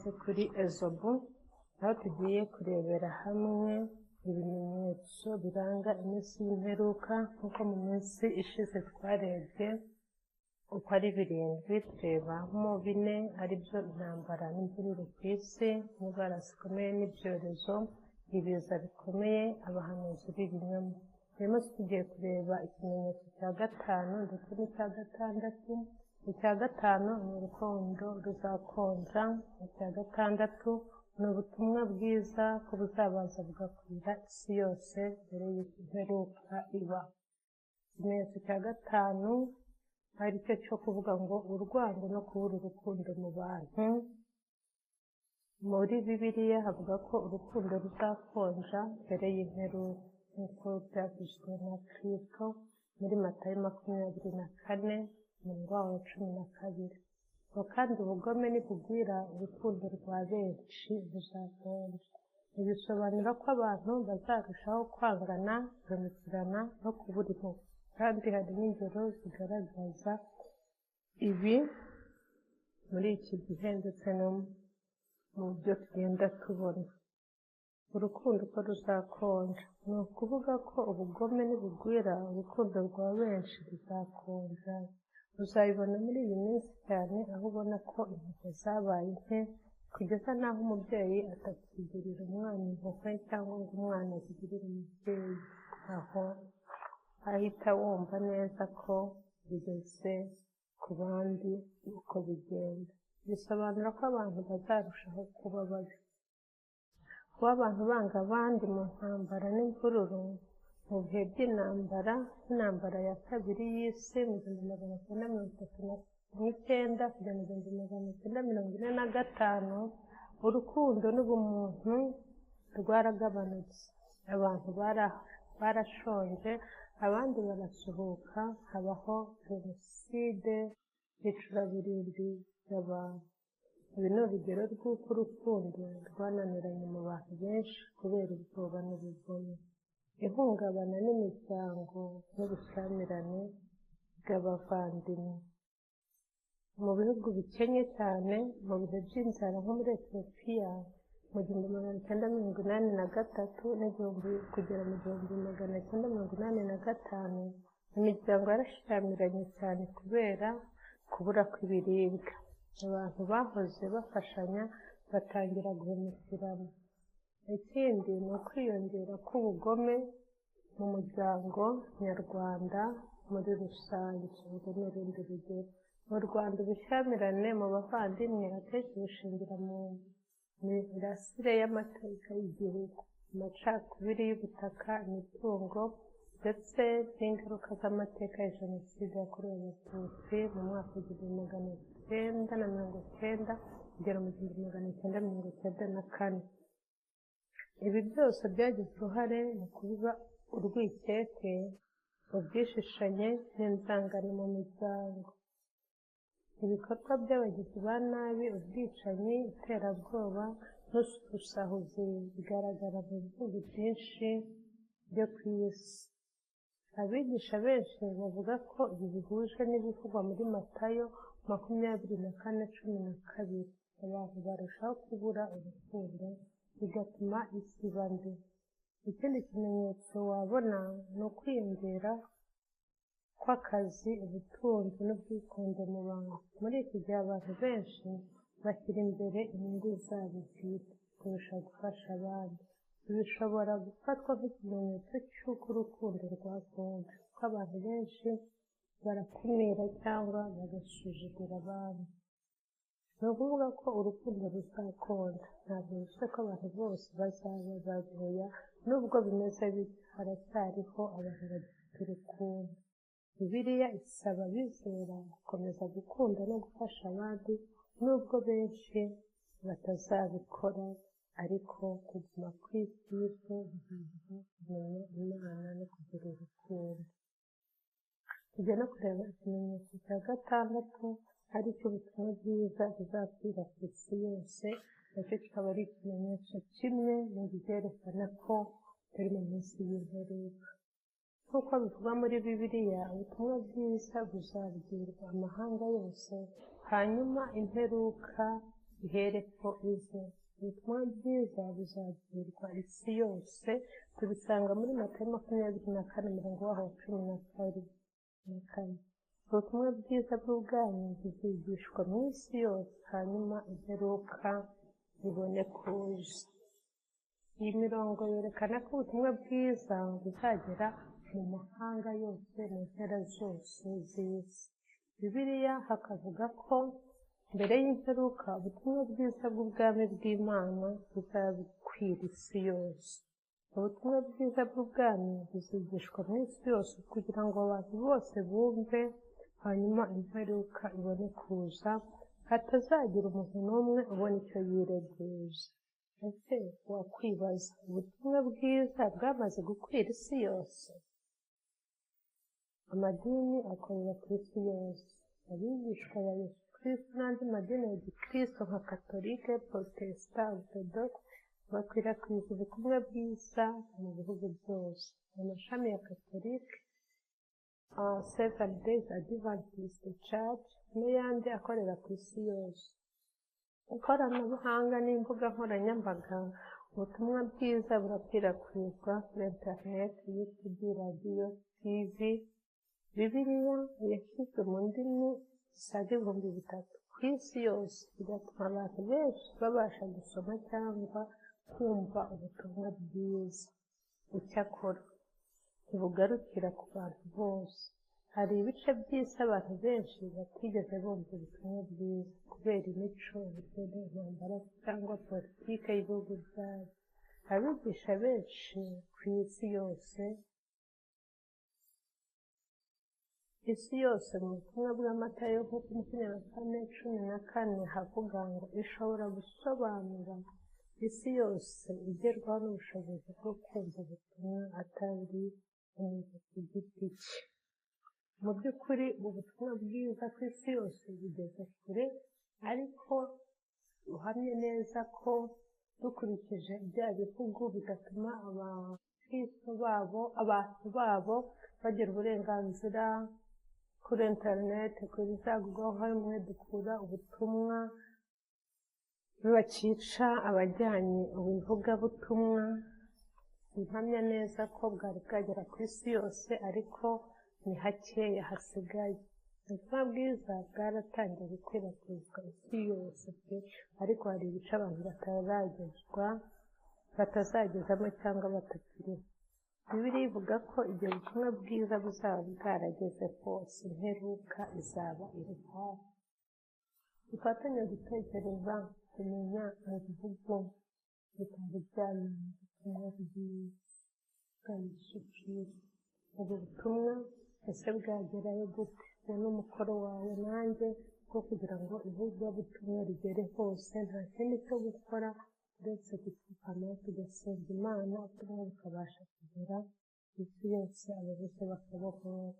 Kuri Ezobu, aho tugiye kurebera hamwe ibimenyetso biranga iminsi y'imperuka. Nk'uko mu minsi ishize twarebye uko ari birindwi, turebamo bine ari byo: intambara n'imvururu ku isi, indwara zikomeye n'ibyorezo, ibiza bikomeye, abahanuzi b'ibinyoma. Uyu munsi tugiye kureba ikimenyetso cya gatanu ndetse n'icya gatandatu. Icya gatanu ni urukundo ruzakonja, icya gatandatu ni ubutumwa bwiza ko buzabanza bugakwira isi yose mbere y'uko imperuka iba. Ikimenyetso cya gatanu ari cyo cyo kuvuga ngo urwango no kubura urukundo mu bantu. Muri Bibiliya havuga ko urukundo ruzakonja mbere y'imperuka, nk'uko byavuzwe na Kristo muri Matayo 24, umurongo wa 12. Ngo kandi ubugome nibugwira, urukundo rwa benshi ruzakonja. Ibi bisobanura ko abantu bazarushaho kwangana, guhemukirana no kubura impuhwe, kandi hari n'ingero zigaragaza ibi muri iki gihe ndetse no mu byo tugenda tubona. Urukundo uko ruzakonja ni ukuvuga ko ubugome nibugwira, urukundo rwa benshi ruzakonja. Uzabibona muri iyi minsi cyane, aho ubona ko impuhwe zabaye nke, kugeza n'aho umubyeyi atakigirira umwana impuhwe cyangwa ngo umwana azigirire umubyeyi. Aho ahita wumva neza ko bigeze ku bandi uko bigenda. Bisobanura ko abantu bazarushaho kuba babi. Kuba abantu banga abandi mu ntambara n'imvururu. Mu bihe by'intambara, nk'intambara ya kabiri y'isi mu 1939 kugera mu 1945, urukundo n'ubumuntu rwaragabanutse. Abantu barashonje, abandi barasuhuka, habaho jenoside y'icuraburindi y'abantu. Ibi ni urugero rw'uko urukundo rwananiranye mu bantu benshi kubera ubwoba n'ubugome. Ihungabana n'imiryango n'ubushyamirane bw'abavandimwe. Mu bihugu bikennye cyane, mu bihe by'inzara nko muri Etiyopiya mu 1983 n'igihumbi kugera mu 1985, imiryango yarashyamiranye cyane kubera kubura kw'ibiribwa. Abantu bahoze bafashanya batangira guhemukirana. Ikindi ni ukwiyongera k'ubugome mu muryango nyarwanda muri rusange. Urwo ni urundi rugero. Mu Rwanda, ubushyamirane mu bavandimwe akenshi bushingira mu mirasire y'amateka y'igihugu, amacakubiri y'ubutaka, imitungo, ndetse n'ingaruka z'amateka ya jenoside yakorewe Abatutsi mu mwaka w'1990 kugera mu 1994. Ibi byose byagize uruhare mu kubiba urwikekwe, ubwishishanye n'inzangano mu miryango. Ibikorwa by'abagizi ba nabi, ubwicanyi, iterabwoba n'ubusahuzi bigaragara mu bihugu byinshi byo ku isi. Abigisha benshi bavuga ko ibi bihuje n'ibivugwa muri Matayo 24:12. Abantu barushaho kubura urukundo, bigatuma isi iba mbi. Ikindi kimenyetso wabona ni ukwiyongera kw'akazi, ubutunzi n'ubwikunde mu bantu. Muri iki gihe abantu benshi bashyira imbere inyungu zabo bwite kurusha gufasha abandi. Ibi bishobora gufatwa nk'ikimenyetso cy'uko urukundo rwakonje, kuko abantu benshi barakumira cyangwa bagasuzugura abandi. Ni ukuvuga ko urukundo ruzakonja ntabwo bivuze ko abantu bose bazaba babi. Oya, nubwo bimeze bityo, haracyariho abantu bagifite urukundo. Bibiliya isaba abizera gukomeza gukunda no gufasha abandi, nubwo benshi batazabikora, ariko kuguma kw'isi byo bizabaha kumenya Imana no kugira urukundo. Tujya no kureba ikimenyetso cya gatandatu, ari cyo ubutumwa bwiza buzakwira ku isi yose, nacyo kikaba ari ikimenyetso kimwe mu byerekana ko turi mu minsi y'imperuka. Nk'uko bivugwa muri Bibiliya, ubutumwa bwiza buzabwirwa amahanga yose, hanyuma imperuka ihereko ize. Ubutumwa bwiza buzabwirwa isi yose, tubisanga muri Matayo 24 umurongo waho wa 14. Ubutumwa bwiza bw'ubwami buzigishwa mu isi yose, hanyuma imperuka ibone kuza. Iyi mirongo yerekana ko ubutumwa bwiza buzagera mu mahanga yose, mu mpera zose z'isi. Bibiliya hakavuga ko mbere y'imperuka ubutumwa bwiza bw'ubwami bw'Imana buzakwira isi yose. Ubutumwa bwiza bw'ubwami buzigishwa mu isi yose kugira ngo abantu bose bumve, hanyuma imperuka ibone kuza, hatazagira umuntu n'umwe ubona icyo yireguza. Ese wakwibaza, ubutumwa bwiza bwamaze gukwira isi yose? Amadini akorera ku isi yose. Abigishwa ba Yesu Kristo n'andi madini ya gikristo nka Katolike, Protestant, Orthodox bakwirakwiza ubutumwa bwiza mu bihugu byose. Amashami ya Katolike, Seven Days Adventist Church n'ayandi akorera ku isi yose. Ikoranabuhanga n'imbuga nkoranyambaga, ubutumwa bwiza burakwirakwizwa kuri interineti, YouTube, radiyo, TV. Bibiliya yashyizwe mu ndimi zisaga 3000 ku isi yose, bigatuma abantu benshi babasha gusoma cyangwa kumva ubutumwa bwiza. Icyakora ntibugarukira ku bantu bose. Hari ibice by'isi abantu benshi batigeze bumva ubutumwa bwiza kubera imico, ubukene, intambara cyangwa politike y'ibihugu byabo. Abigisha benshi ku isi yose mu butumwa bwa Matayo 24:14 havuga ngo ishobora gusobanura isi yose igerwaho n'ubushobozi bwo kumva ubutumwa atari umuntu ku giti cye. Mu by'ukuri ubutumwa bwiza ku isi yose bugeze kure, ariko uhamye neza ko dukurikije bya bihugu bigatuma abakristo babo, abantu babo bagira uburenganzira kuri interineti, kuri za Google, hamwe dukura ubutumwa, bakica abajyanye ubuvugabutumwa. Simpamya neza ko bwari bwagera ku isi yose, ariko ni hakeya hasigaye. Ubutumwa bwiza bwaratangiye gukwirakwizwa isi yose pe, ariko hari ibice abantu bataragezwa, batazagezamo cyangwa batakiriho. Bibiliya ivuga ko igihe ubutumwa bwiza buzaba bwarageze hose, imperuka izaba iri hafi. Dufatanye gutekereza, kumenya mu bihugu bitari byamenya ubutumwa bwiza bwa Yesu Kristo. Ubwo butumwa ese bwagerayo gute? Uwo ni umukoro wawe nanjye wo kugira ngo ivugabutumwa rigere hose. Nta kindi cyo gukora uretse gupfukama tugasenga Imana, ubutumwa bukabasha kugera isi yose, ababuze bakabohora.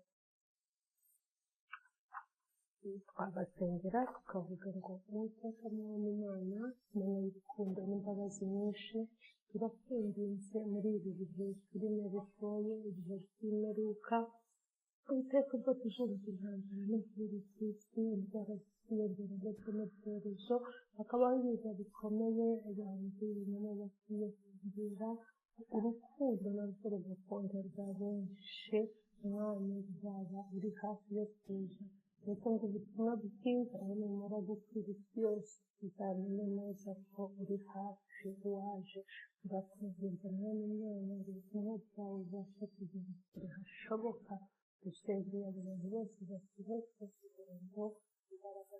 Twabasengera tukavuga ngo Uwiteka Mwami Imana, Mana y'urukundo n'imbabazi nyinshi, turakwinginze muri ibi bihe turimo bigoye, ibihe by'imperuka. Uwiteka, ubwo tuzumva intambara n'imvururu z'isi, indwara zikiyongera ndetse n'ibyorezo, hakabaho ibiza bikomeye, abantu ibinyoma bakiyongera, urukundo narwo rugakongerwa benshi. Umwami uzaba uri hafi yo kuza, ndetse ngo ubutumwa bwiza numara gukwira isi yose, tuzamenye neza ko uri hafi waje. Turakwinginze Mwami Imana ngo ubutumwa bwawe bubashe kugera kure hashoboka. Dusengera abantu bose basohoke kugira ngo imbaraga